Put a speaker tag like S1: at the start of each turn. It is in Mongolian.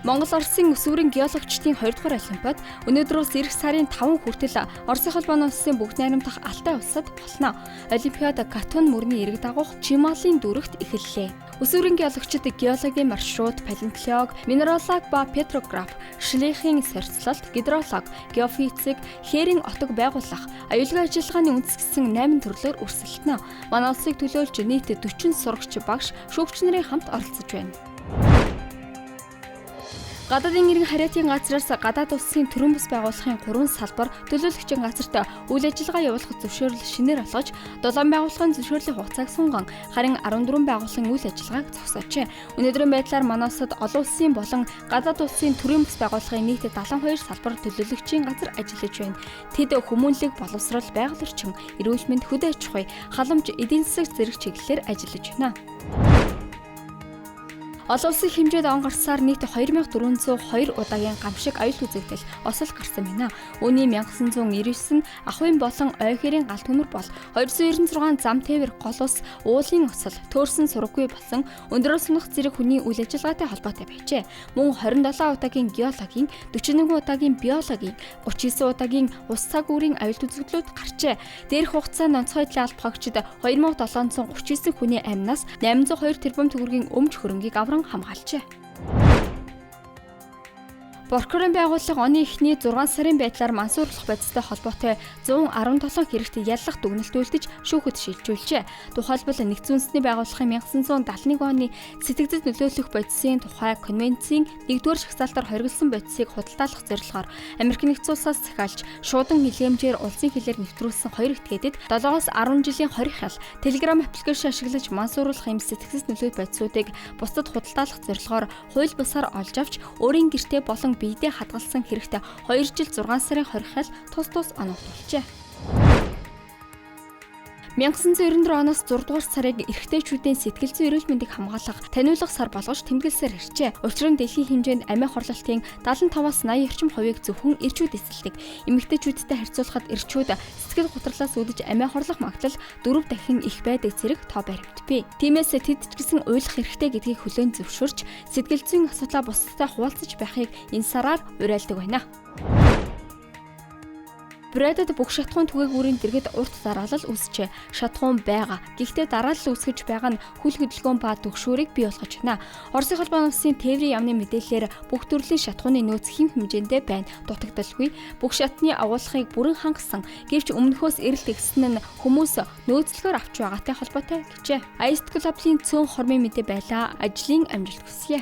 S1: Монгол Оросын өсвөрийн геологчдын 2 дугаар олимпиад өнөөдрөөс ирэх сарын 5 хүртэл Оросын холбооны улсын бүгд найрамдах Алтай улсад болно. Олимпиад Катун мөрний ирэг дагуух Чималын дүүрэгт эхэллээ. Өсвөрийн геологчид геологийн маршрут, палеонтолог, минералог ба петрограф, шлейхийн сорьцлолт, гидролог, геофизик, хээрийн отог байгуулах, аюулгүй ажиллагааны үндэсгсэн 8 төрлөөр өрсөлдөнө. Манай улсыг төлөөлж нийт 40 сурагч багш, шүүгч нарын хамт оролцож байна. Гадаадын иргэн харьяатын газраас гадаад улсын төрийн бус байгууллагын 3 салбар төлөөлөгчийн газарт үйл ажиллагаа явуулах зөвшөөрөл шинээр олгож, 7 байгууллагын зөвшөөрлийн хугацааг сунган, харин 14 байгууллагын үйл ажиллагааг зогсоожээ. Өнөөдрийн байдлаар манай улсад олон улсын болон гадаад улсын төрийн бус байгууллагын нийт 72 салбар төлөөлөгчийн газар ажиллаж байна. Тэд хүмүүнлэг, боловсрол, байгаль орчин, эрүүл мэнд, хөдөө аж ахуй, халамж, эдийн засаг зэрэг чиглэлээр ажиллаж байна. Олон улсын хэмжээд он гарсаар нийт 2402 удаагийн гамшиг аюул үзэгдэл осол гарсан байна. Үүний 1999 нь ахуйн болон ойхерийн галт төмөр бол 296 зам тээвэр гол ус уулын осол төөрсөн сураггүй болсон өндрөөс унах зэрэг хүний үйл ажиллагаатай холбоотой байжээ. Мөн 27 удаагийн геологийн, 41 удаагийн биологийн, 39 удаагийн ус цаг үеийн аюул үзэгдлүүд гарчээ. Дээрх хугацаанд онцгой байдлын албахагчид 2739 хүний амнаас 802 тэрбум төгрөгийн өмч хөрөнгийг авран хамгаалжээ. Прокурорын байгууллага оны эхний 6 сарын байдлаар мансууруулах бодистой холбоотой 117 хэрэгт яллах дүгнэлт үлдэж шүүхэд шилжүүлжээ. Тухайлбал нэгдсэн үндэсний байгууллагын 1971 оны сэтгэгдэд нөлөөлөх бодисын тухай конвенцийн 1-р жагсаалтаар хоригдсан бодисыг худалдаалах зорилгоор Америк нэгдсэн улсаас захиалж шуудан хилээмжээр улсын хилээр нэвтрүүлсэн хоёр этгээдэд 7-оос 10 жилийн 20 хял, Telegram аппликейшн ашиглаж мансууруулах юм сэтгэгдэд нөлөөлөх бодисуудыг бусдад худалдаалах зорилгоор хууль бусаар олж авч өөрийн гэртээ болон биедээ хадгалсан хэрэгт 2 жил 6 сарын 20 хял тус тус оногдуулжээ. 1994 оноос 6 дугаар сарыг эрэгтэйчүүдийн сэтгэл зүйн эрүүл мэндийг хамгаалах, таниулах сар болгож тэмдэглэсээр иржээ. Учир нь дэлхийн хэмжээнд амиа хорлолтын 75-аас 80 орчим хувийг зөвхөн эрчүүд эзэлдэг. Эмэгтэйчүүдтэй харьцуулахад эрчүүд сэтгэл гутралаас үүдэж амиа хорлох магадлал 4 дахин их байдаг зэрэг тоо баримт бий. Тиймээс тэд ч гэсэн уйлах хэрэгтэй гэдгийг хүлээн зөвшөөрч, сэтгэл зүйн асуудлаа бусдтай хуваалцаж байхыг энэ сараар уриалдаг байна. Брэдэд бүх шатхуун түгээгүүрийн дэргэд урт дараалал үүсжээ. Шатхуун байгаа. Гэхдээ дараалал үүсгэж байгаа нь хүл хөдөлгөөн ба түгшүүрийг бий болгож байна. Оросын холбооны улсын тээврийн яамны мэдээллээр бүх төрлийн шатхууны нөөц хэм хэмжээндээ байна. Дутагдaltaгүй. Бүх шатны агуулгыг бүрэн хангасан. Гэвч өмнөхөөс эрэлт ихсэн нь хүмүүс нөөцлөхөөр авч байгаатай холбоотой гэжээ. IST Club-ийн цөөн хормын мэдээ байлаа. Ажлын амжилт хүсье.